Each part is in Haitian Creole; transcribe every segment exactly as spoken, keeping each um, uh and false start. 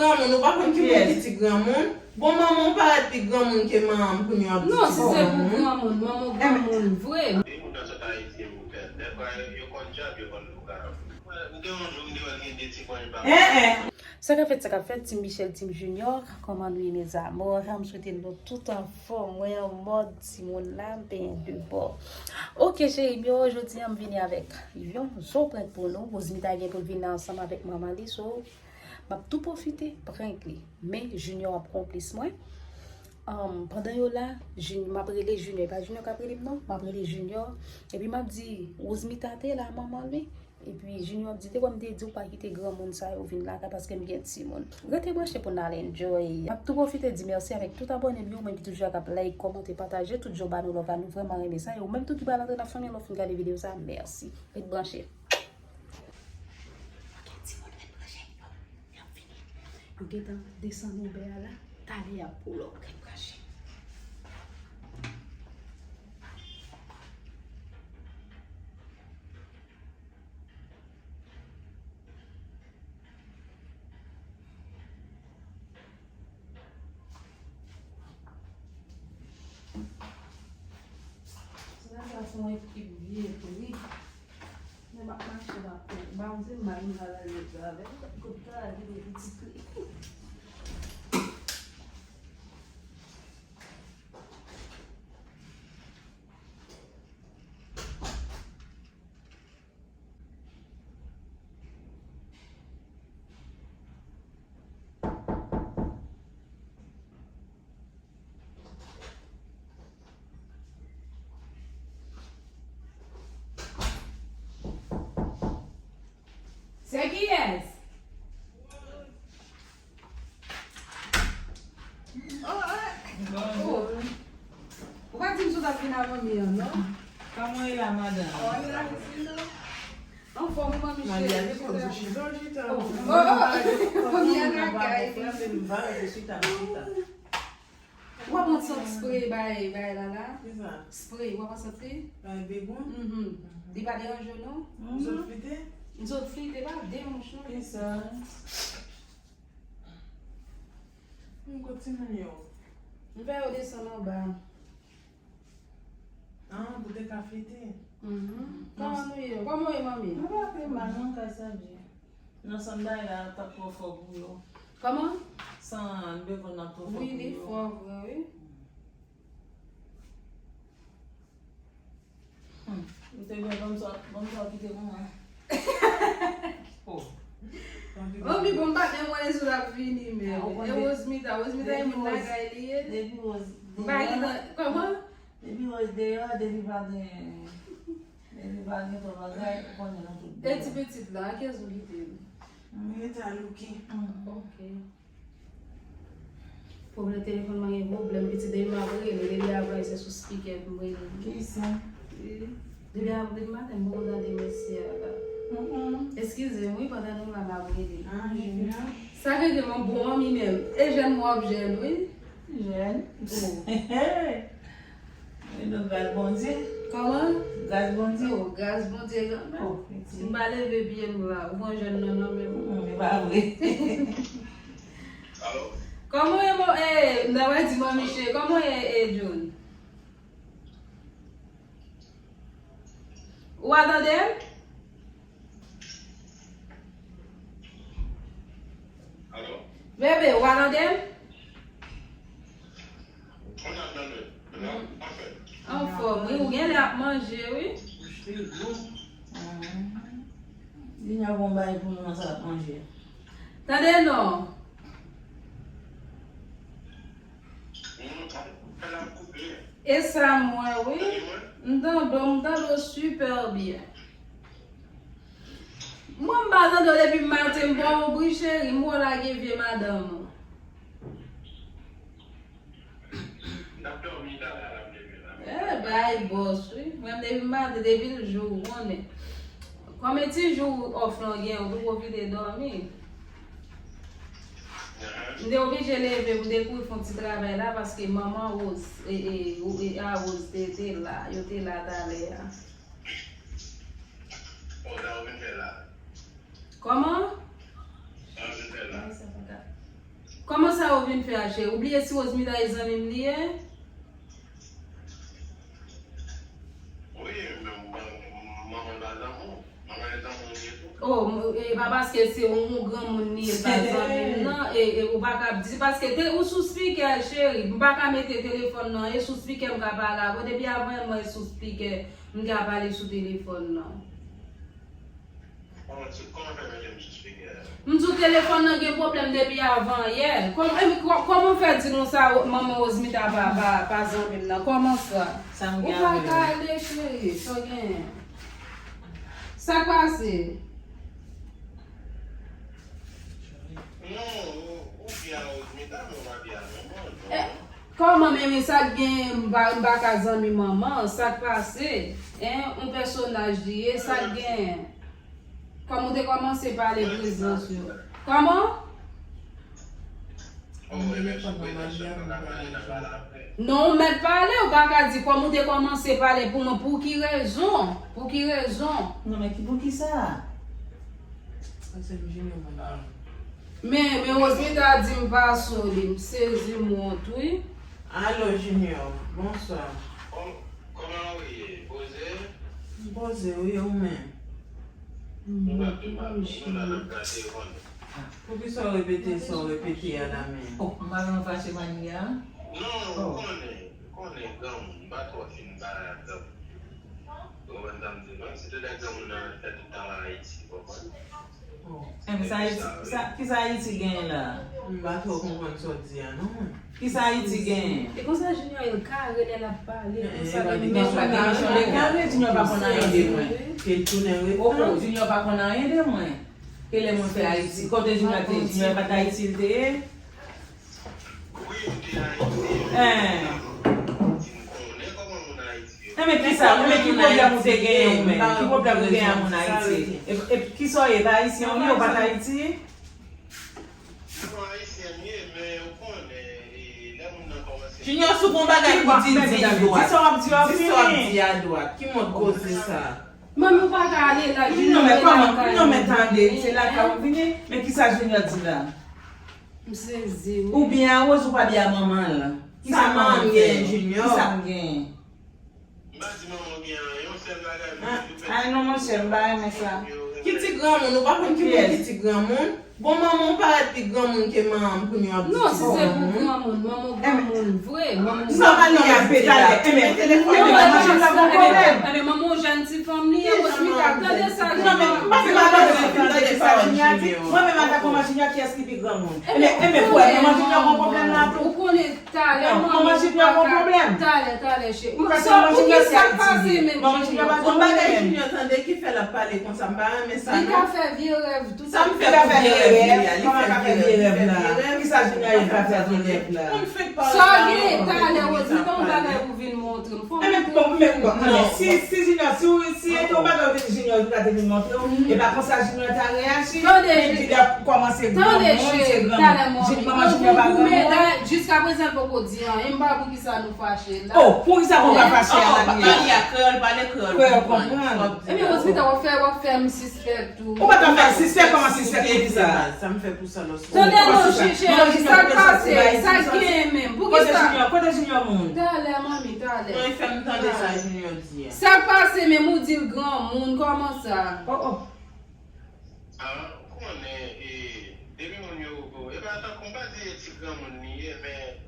Granmoun, ou pa konn ki moun ki ti granmoun? Bon, manman w parèt pi granmoun ke manman m kounye a, pi ti granmoun. Non, si se pou granmoun, manman w granmoun vre. Depi moun nan sot Ayiti, m fè. Dèfwa, yo konn djab, yo konn lougarou. M te yon jou, m te wè l gen de ti pwen, l pa. Sa k ap fèt, sa k ap fèt, Team Michel, Team Junior, kòman nou ye, mes amours? M swete nou tout anfòm, mwen an mòd timoun la, m penyen de bò. Ok, cheri m yo, jodi a m vini avèk yon zo prank pou nou. Rosemita gen pou l vin la ansanm avèk manman li, so, m ap tou pwofite prank li. Men, Junior ap konplis mwen. Ahn, pandan yo la, Jun-, m ap rele Junior. E pa Junior k ap rele m, non. M ap rele Junior. Epi m ap di, Rosemita te la, manman li. Epi Junior ap di, te kwè m te di w pa kite granmoun sa yo vin lakay paske m gen timoun. Rete branche pou n al enjoy. M ap tou pwofite di mèsi avèk tout abòne m yo, ou menm ki toujou ap like, kòmante, pataje, tout jan w ba nou love la, nou vrèman renmen sa. E ou menm tou ki pral antre nan fanmi an, lè w fin gade videyo sa, mèsi. Ret branche. Ok, timoun, ret branche. Y ap vini. Yo gentan desann Uber a la. Talè y ap pull up, ret branche. Sa, sa se yon ekip vye tou, wi. Men m ap mache, m ap fè. M pa konn si m mal, m mal alèz avè l. Kot kara ki gen pitit li. Se kiyès? Oh, oh. Ou pa di m si w t ap vin a manmi an, non? Kòman e la, madanm? Oh, e la, mesi, non? Anfòm, wi, manmi cheri. Manmi a gen pòz chita. Oh, oh, oh. Manmi a lakay. Ou pa pran sant spray bay, bay la, la? Kisa? Spray, ou pa pran sant li? Bay bebon? Mhm. Li pa deranje w, non? Mhm. Zot flite? Zot flite, pa de mouch, non? Kisa? Hmm, kot timoun yo? M fè yo desann anba. Ah, pou te ka fete. Mhm. Kòman nou ye? Kòman w ye, manmi? Nou pa pi mal, non, kay sa byen. Non, san bagay la, t ap twò fò pou yo. Kòman? San bevon nan twò fò pou yo. Wi, li fò vre, wi. Hmm. M te gen bon swa, bon swa kite pou mwen. Oh. Bon, pi bon, m pa gen mwen sou l ap vini, men. Ah, ou konn e de-, Rosemita, Rosemita e moun lakay li ye. Depi Rose m pa gen tan, kòman? Depi Rose deyò, depi pa gen, depi pa gen twòp bagay, ou konnen nou tout deyò. E ti pitit la, a kiyès ou kite l? M rete a Louki. Hmm. Ok. Pwoblèm telefòn mwen gen pwoblèm, pitit, depi m ap rele, depi apre se sou speaker pou m rele. Kisa? Wi. Depi ap, depi maten m poko tande mesye a la. Mm-mm. Eskize m wi, pandan nou la m ap rele. Ah, Junior. Sa vle di m bon manmi menm. E jèn mwen ap jèn wi. Jèn. Oh. E nou gras Bondye. Kòman? Gras Bondye. Oh, gras Bondye kanmenm. Oh, si m pa leve pye m la, ou pran jèn nan nan men m. Mm, e pa vre. Alo? Kòman w ye, mon, eh, m ta pral di manmi cheri, kòman w ye, eh, John? Ou a tande m? Alo? Bebe, ou a tande m? Mwen ap tande. Mwen ap, anfèt. Anfòm, wi, ou genlè ap manje, wi. Bouch li gwo. Li nan bon bagay pou moun nan sa l ap manje. Tande non. E sa m wè, wi. M tande w, m tande w sipè byen. Mwen, m pa tande w depi maten, m pa w bri cheri, m wè w lage vye madanm ou. Eh, bay bòs, wi. Mwen, depi maten, depi l jou, ou konnen. Kòm e ti jou off lan gen, ou tou pwofite dòmi. M te oblije leve pou m te kouri fè yon ti travay la, paske manman Rose, e, e, e, a Rose te, te la, yo te la talè a. Kòman? Ay, sa pa ka. Kòman sa yo vin fè a, cheri? Ou bliye si Rosemita e zanmi m li ye? Wi, men m pa, manman l pa zanmi w. Manman l zanmi w li ye tou. Oh, m- e pa paske se yon, yon granmoun li ye, l pa zanmi m, non. E, e ou pa ka di, se paske te, ou sou spikè, cheri. M pa ka mete telefòn nan, e sou spikè m ka pale avè w. Depi avan yè, mwen sou spikè, m ka pale sou telefòn nan. Kòman ti, kòman fè mete m sou spikè a? M di w telefòn nan gen pwoblèm depi avan yè. Kòm- e, kò- kòman w fè di nou sa, manman Rosemita pa, pa, pa zanmi m nan? Kòman sa? Sa m gen avè l? Ou pa ka ale, cheri. Sa w genyen? Sa k pase? Non, ou, ou byen a Rosemita, men w pa byen a manman, non. Eh, kòman, men, men sa k gen, m pa, m pa ka zanmi manman, sa k pase? Hein, yon pèsonaj li ye, sa k gen? Kòm ou te kòmanse pale prezans yo. Kòman? Oh, e men sou prezans yo, nou ka pale nan pale apre. Non, ou mèt pale, ou pa ka di kòm ou te kòmanse pale pou mwen, pou ki rezon? Pou ki rezon? Non, men ki, pou ki sa? Sa se m Junior mwen. Men, men Rosemita di m pa sou li, m sezi, m wont, wi. Alo, Junior, bonswa. Kòm- Kòman ou ye? Poze? M poze, wi, ou menm? M pa pi mal, non, nou la n ap gade, ou konnen. Poukisa w repete sa w repete a la menm? Oh, m pa janm fache manmi a. Non, ou konnen, ou konnen granmoun, m pa twò fin bagay ak granmoun. Ou konprann sa m di w, menm si tout lè granmoun nan fè tout tan Ayiti, ou konprann? Oh. Enben, sa Ayiti, sa, kisa Ayiti genyen la? M pa twò konprann sa w di a, non. Kisa Ayiti genyen? E konsa Junior, el kare lè l ap pale, konsa, men Junior pa konn anyen de mwen. Ke l tounen ret. Oh, oh, Junior pa konn anyen de mwen. Ke lè mwen fè Ayiti. Kote Junior te ye? Junior pa t Ayiti l te ye? Wi, m te Ayiti. Hein. Enben, kisa, enben, ki pwoblèm ou te genyen ou menm? Ki pwoblèm ou genyen ak moun Ayiti? E, e kisa w ye? Pa Ayisyen ou ye, ou pa t Ayiti? Junior, si w gen yon bagay pou di, di l dwat. Di sa w ap di a dwat. Ki mòd koze sa? Manmi, ou pa ka ale la, Junior, men kòman? Non, men tande, se lakay ou vini. Men kisa Junior di la? M sezi, wi. Ou byen a Rose, ou pa byen a manman l? Kisa manman m gen, Junior? Kisa m gen? M pa di manman w gen anyen, yon sèl bagay m di w. Ay non, monchè, m pa renmen sa. Ki ti granmoun, ou pa konn ki moun ki ti granmoun? Bon, manman w parèt pi granmoun ke manman m kounye a, ap di ti granmoun. Non, si se pou granmoun, manman w granmoun vre, manman w granmoun. Sa pale a pete la. Enben, telefòn nan manman Junior la gon pwoblèm. Enben, manman w jèn ti fanm li ye, Rosemita, tande sa. Non, men, m pa fè bagay sa, tande sa, Junior. Mwen menm, ata kòman Junior, kiyès ki pi granmoun? Enben, enben, frè, manman Junior gon pwoblèm la tou. Ou konnen, Talè, manman Junior gon pwoblèm. Talè, talè, cheri. Ou pa sa, manman Junior se Ayiti li ye. Manman Junior pa gon pwoblèm. Yon bagay Junior tande ki fè l ap pale konsa, m pa renmen sa, non. Li ka fè vye rèv tout. Sa m fè pou vye rèv li a? Li fè vye rèv, li fè vye rèv la. Kisa Junior ye pa fè vye rèv la? Sa gen talè, Rosemita, yon bagay pou vin montre m. Fò m montre w. Enben, bon, men, bon, men si, si Junior, si w, si e te yon bagay ou te di Junior, li ta te vin montre w, e pa konsa Junior ta reyaji. Tande, cheri. Li di l ap kòmanse granmoun, se granmoun. Tande, cheri. Manman Junior pa granmoun. Jiskaprezan, l poko di anyen. M pa wè poukisa nou fache la. Oh, poukisa pou pa fache a la, Mia? Mia, kreyòl pale, kreyòl konprann. Ebyen, Rosemita, w ap fè, w ap fè m sispèk tou. Ou pa ta fè sispèk, kòman sispèk pou kisa? Sa m fè pou sa lòs. Tande non, cheri, sa k pase, sa k genyen menm? Poukisa? Kote Junior, kote Junior moun? Talè, manmi, talè. Non, e fè m tande sa Junior di a. Sa k pase menm, ou di l granmoun, kòman sa? Oh, oh. Ah, ou konnen, e, depi moun yo, e pa tankou, m pa di e ti granmoun li ye, men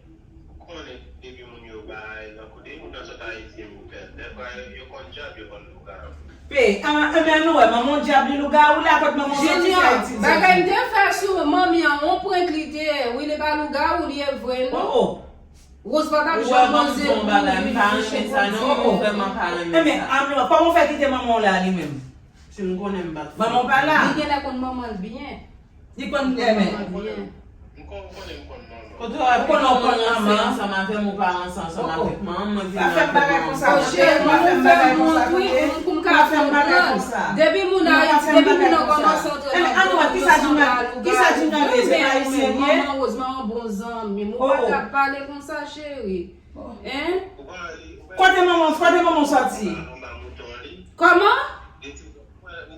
ou konnen depi moun yo bay, tankou depi moun nan sot Ayiti, yo pèp, dèfwa yo, yo konn djab, yo konn lougawou. Pe, ah, enben nou wè, manman w djab li lougawou la, kot manman w soti ki Ayiti djab. Bagay m te fè sou manmi an, yon prank li te ye, wi, li pa lougawou, li ye vre, non. Oh, oh. Rose pa t ap janm manzè pou li vin chèche konsa. Oh, oh. Enben, ah, non, kòman w fè kite manman w la li menm? Si m konnen m pa t. Manman w pa la. Li genlè konn manman l byen. Li konn, enben. Manman l byen. M kon-, konnen m konn manman. Kote w ap di manman w ranse ansanm avè m, ou pa ranse ansanm avèk manman m, mwen vin nan kay manman m. Oh, cheri, manman w fè m wont, wi, pou m ka konprann. Depi moun Ayiti, depi moun nan kòmanse antre nan kay manman, yo sanble a lougawou. Wi, men, men, manman Rose, manman bon zanmi m, ou pa ka pale konsa, cheri. Hein? Kote manman, kote manman w soti? Kòman?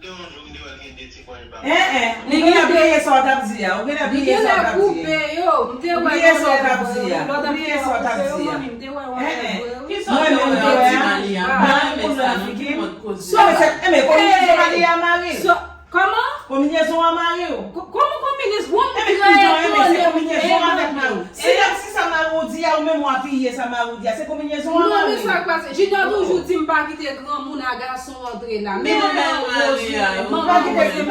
Gen yon jou m te wè l gen de ti pwèl bak. Hein, hein. Ou genlè bliye sa w t ap di a. Ou genlè bliye sa w t ap di a. Ou bliye sa w t ap di a. Ou bliye sa w t ap di a. Hein, hein. Mwen menm m te wè a. Mwen menm m te wè a. Enben, enben, konbinezon mari a mari w. Kòman? Konbinezon an mari w. Kòman konbinezon? Enben, konbinezon an, enben, se konbinezon an avèk mari w. Si l ap, si sa mari w di a, ou menm w apiye sa mari w di a, se konbinezon an mari w. Non, men sa k pase? Junior toujou di m pa kite granmoun a gason antre la. Men manman Rosie, manman Rosie,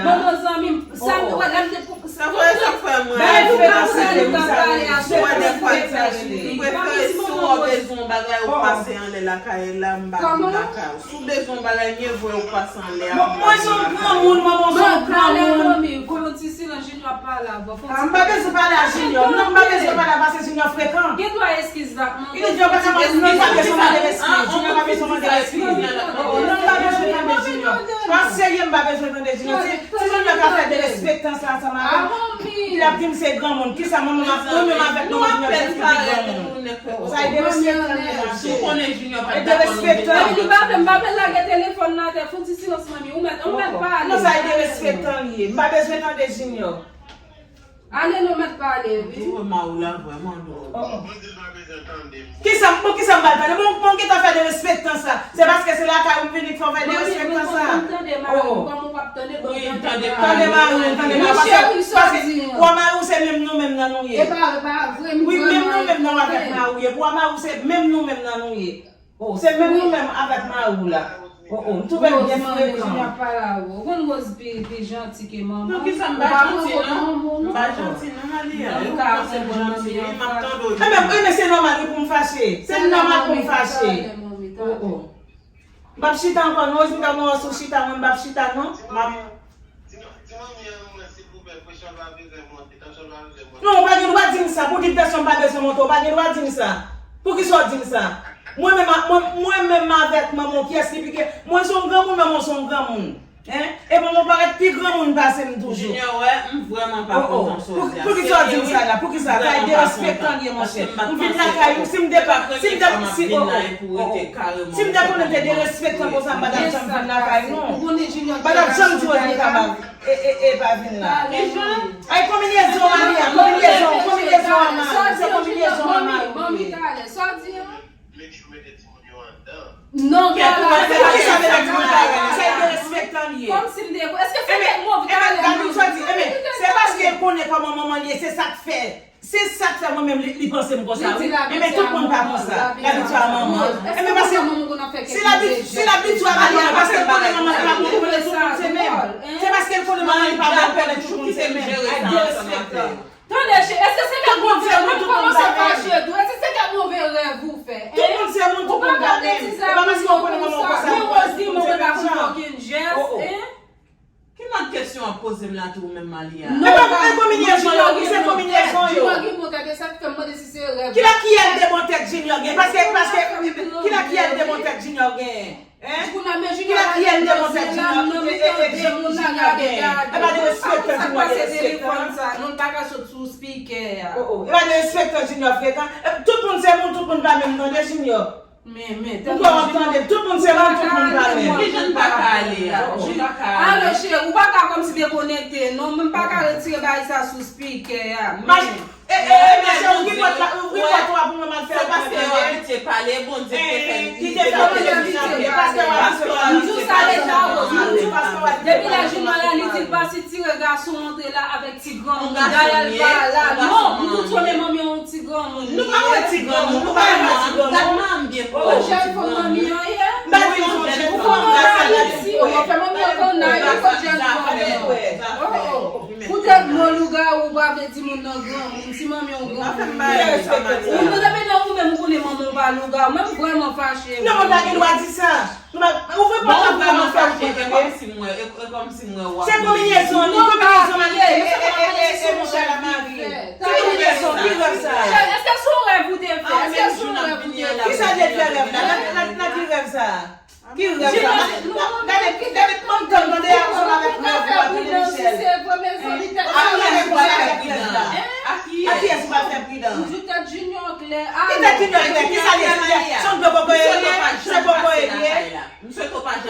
manman zanmi m, sa m wè la m te pou sa fè sa fè mwen. Bagay frekans li ye wi, sa rele. Si w wè dèfwa sa, m prefere si w bezwen yon bagay ou pase anlè lakay la, m pa vin lakay ou. Si w bezwen yon bagay, mye vre ou pase anlè a. Bon, mwen se yon granmoun, manman se yon granmoun. Kòman ti silans Junior ap pale avè w? Ah, m pa bezwen pale a Junior. Non, m pa bezwen pale a paske Junior frekan. Gen dwa eskiz la. Li di yo pa ka mande, non, pa bezwen mande eskiz. Junior pa bezwen mande eskiz. Oh, oh, non, m pa bezwen tande Junior. An serye, m pa bezwen tande Junior. Si, si Junior ka fè derespektan sa ansanm avè m, li ap di m se granmoun. Kisa manman m ap, mwen menm avèk manman Junior, kiyès ki pi granmoun? Sa e derespektan li ye, ma cheri. E derespektan. Epi li pa vle, m pa vle lage telefòn nan atè, fè yon ti silans, manmi. Ou mèt, ou mèt pale. Non, sa e derespektan li ye. M pa bezwen tande Junior. Ale, nou mèt pale, wi. Ou wè mari w la vrèman dwòl. Oh, oh. Kisa, bon, kisa m pral tande? Bon, bon, gentan fè derespektan sa. Se paske se lakay ou m vini k fè w fè derespektan sa. Oh, oh. Wi, tande mari w, tande mari w. Paske, paske pou mari w se menm nou menm nan nou ye. Wi, menm nou menm nan w avèk mari w ye. Pou mari w se menm nou menm nan nou ye. Oh, se menm nou menm avèk mari w la. Oh, oh, m twouve l byen frekan. Junior ap pale avè w. Ou konn Rose pi, pi janti ke manman. Non, kisa m pa janti non. M pa janti non, Malia. Ou panse m janti wi, m ap tande w. Enben, enben, se nòmal wi pou m fache. Se nòmal pou m fache. Oh, oh. M p ap chita ankò non, Rosie, m ta wè w sou chita, mwen m p ap chita non. M ap Di manmi an mwen silvouplè, presyon pa bezwen monte, tansyon pa bezwen monte. Non, ou pa gen dwa di m sa. Pou di tansyon pa bezwen monte, ou pa gen dwa di m sa. Poukisa w di m sa? Mwen menm, mwen, mwen menm avèk manman w, kiyès ki pi gen? Mwen se yon granmoun, manman w se yon granmoun. Hein? E manman w parèt pi granmoun pase m toujou. Junior, wè, m vrèman pa kontan sa w di a. Poukisa w di m sa la? Poukisa? Sa e derespektan li ye, monchè. M vin lakay ou, si m te pa, si m te, si, oh, oh, oh, oh. Si m te konnen te derespektan konsa, m pa t ap janm vin lakay nou. M pa t ap janm di w li kapab. E, e, e pa vin la. Ay, konbinezon an li a, konbinezon, konbinezon an mari, se konbinezon an mari. Manmi, talè, sa w di an? Make sure mete timoun yo anndan. Non, talè. Poukisa mete timoun yo anndan? Se derespektan li ye. Kòmsi m te, èske se kèk move talè? Gade sa w di, enben, se paske l konnen kòman manman l ye, se sa k fè. Se sa k fè mwen menm li, li panse m konsa wi. Enben tout moun pa konsa. L abitye a manman. Enben paske si l abitye, si l abitye a manman, paske l konnen manman li pa bon, konnen tout moun se menm. Se paske l konnen manman li pa bon, konnen tout moun se menm. Ay derespektan. Tande, cheri, èske se kèk move, mwen m kòmanse fache tou. Èske se kèk move rèv ou fè? Tout moun se moun, tout moun pa menm. E pa paske ou konnen manman w konsa, men Rosie, mwen pa konn fè okenn jès, hein? Ki lòt kesyon w ap poze m la tou, ou menm, Malia? Non, e konbinezon yo, wi, se konbinezon yo. Junior gen bon tèt, e sa k fè m mande si se rèv. Kilè kiyès de bon tèt Junior gen? Paske, paske, kilè kiyès de bon tèt Junior gen? Hein? Kilè kiyès de bon tèt Junior, e, e, e, Junior gen? E pa derespektan Junior derespektan. Non, l pa ka sot sou spikè a. Oh, oh. E pa derespektan Junior frekan. E, tout moun se moun, tout moun pa menm, tande Junior. Men, men, ou kwè w ap tande, tout moun se moun, tout moun pa menm. Kijan n pa ka ale a? Ou pa ka ale. Ale, cheri, ou pa ka kòmsi dekonekte non, men m pa ka retire bagay sa sou spikè a. Men, e, e, e, men cheri, ouvri pòt la, ouvri pòt la pou mwen, m ap fè l pa tande. Paske w abitye pale, Bondye te fè l, li te fè l abitye, paske w abitye pale. M di w sa deja, Rose, m di w sa. Depi lè Junior la, li di l pa sitire gason antre la avèk ti granmoun. Dayè l pa la. Non, m di w, manmi an yon ti granmoun. Nou pa wè ti granmoun, nou pa wè ti granmoun. Gad manman byen pou wè yon ti granmoun. Ou jèn fanm manmi an ye? M pa di yon jèn fanm, gad sa, gad sa. Ou fè manmi an kannay, ou fè jèn fanm nan. Oh, oh. Poutèt mo lougawou, ou pa vle di moun nan granmoun, si manmi an yon granmoun. Ou nou depi nan ou menm, ou konnen manman w pa lougawou. Mwen m vrèman fache. Non, mwen pa gen dwa di sa. Nou pa, ouvri pòt la pou mwen fè w konprann. E kòmsi m wè, e, e kòmsi m wè w ap. Se konbinezon, li konbinezon mari, e, e, e, e, e, e, monchè la mari. Se konbinezon, ki rèv sa? Cheri, èske se yon rèv ou te fè? Èske se yon rèv ou te fè? Kisa te fè rèv la? Nan, nan, nan ki rèv sa? Ki rèv sa? Gade, gade, gade, manm tann, tande ansanm avèk rèv ou a, tande Michel. Ak kiyès ou pral fè pridan? Ak kiyès ou pral fè pridan? Ou di tèt Junior klè. Ki tèt Junior klè? Kisa li ye? Se yon gwo poko e li ye? Se poko e li ye? M swete w pa janm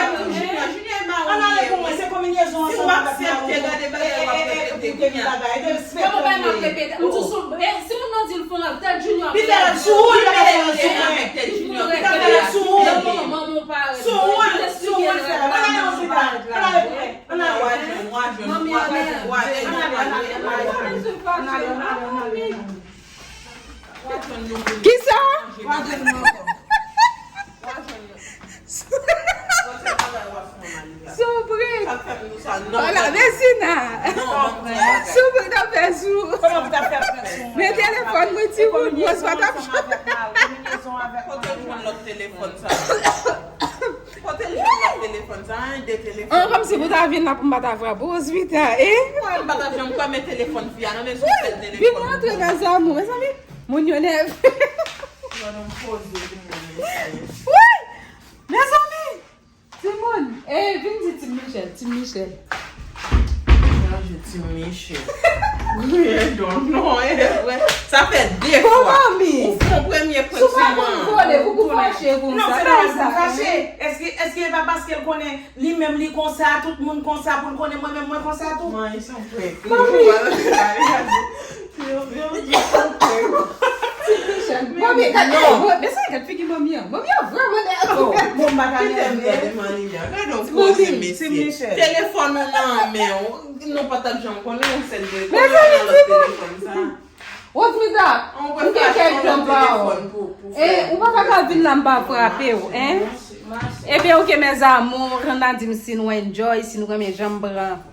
pou Junior. Junior e mawon li ye, wi. Si w aksepte, gade bagay w ap repete, Junior. Kòman bagay m ap repete? M di sou, e, si moun nan di l fè yon rèv, tèt Junior. Li fè rèv sou ou, li fè rèv sou ou. Li fè rèv sou ou. Manman w parèt. Sou ou, sou ou, li fè rèv. Ann ale pou mwen. Ann ale. Manmi, ann ale. Ann ale, ann ale, ann ale. Kisa? Soubre. Wala, Vesina. Soubre, nan fè sou. Men telefòn mwen, timoun, Rose pa t ap. Kote l jwenn lòt telefòn sa? Kote l jwenn lòt telefòn sa, en, de telefòn. An, kòmsi pou ta vin la pou m pa ta frape w, Rosvita, e? Mwen, m pa ta janm kwè men telefòn fi a, nan men sou sèl telefòn. Vin rantre, mezanmi, mezanmi. Moun yo nève. Gade m poze pou mwen, mesye. Wi! Mezanmi! Timoun! E, vin di Team Michel, Team Michel. Chanje Team Michel. Wi, non, non, e vre. Sa fè de fwa. Kòman mi? Ou fè yon premye prank sou mwen. Sou pa konn vole, pou ou fache konsa. Non, se pa sa m fache. Èske, èske e pa paske l konnen li menm li konsa, tout moun konsa, pou l konnen mwen menm mwen konsa tou? Mwen, se yon prank. Mami! Yo, yo, yo, se yon prank. Mami, gade, men sa gade figi manmi an. Manmi an vrèman nève. Bon, m pa ka nève. Gade yon koze, mesye. Telefòn ou nan men w. Nou pa t ap janm konnen yon sèl telefòn. Mezanmi, timoun. Rosmita, ou gen kèk jan pa w. E, ou pa ta ka vin la, m pa frape w, en? Ebyen, oke, mes amours, ann a di m si nou enjoy, si nou renmen jan m pran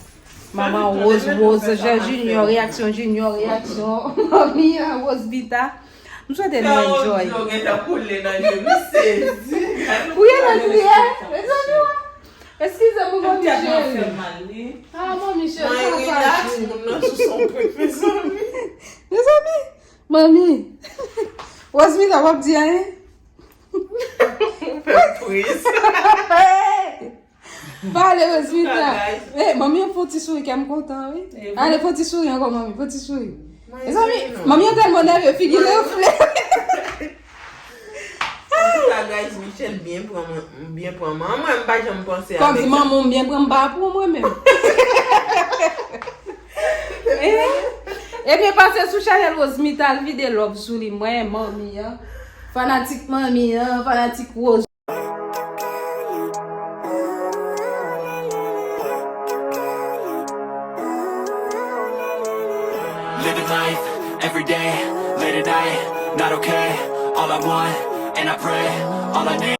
manman Rose, Rose, jan Junior, reyaksyon Junior, reyaksyon manmi an, Rosvita. M swete nou enjoy. Wi, e nan kriye, mezanmi, wi. Eskize m, manmi cheri. Ah, manmi cheri, pa fache. Mezanmi, manmi. Rosmita, w ap di anyen? Pale, Rosmita. Eh, manmi an fè yon ti souri, kè m kontan, wi. Ale, fè yon ti souri ankò, manmi, fè yon ti souri. Mezanmi, manmi an tèlman nève, figi l anfle. Antouka, guys, Michel byen pran mwen, byen pran mwen. Mwen, m pa janm panse avèk sa. Kòmsi manman m byen pran m pa pou mwen menm. Eh? Ebyen, pase sou chanèl Rosmita, al vide love sou li, mwen, manmi an. Fanatik manmi an, fanatik Rose. Living life, every day, late at night, not okay. All I want, and I pray, all I need.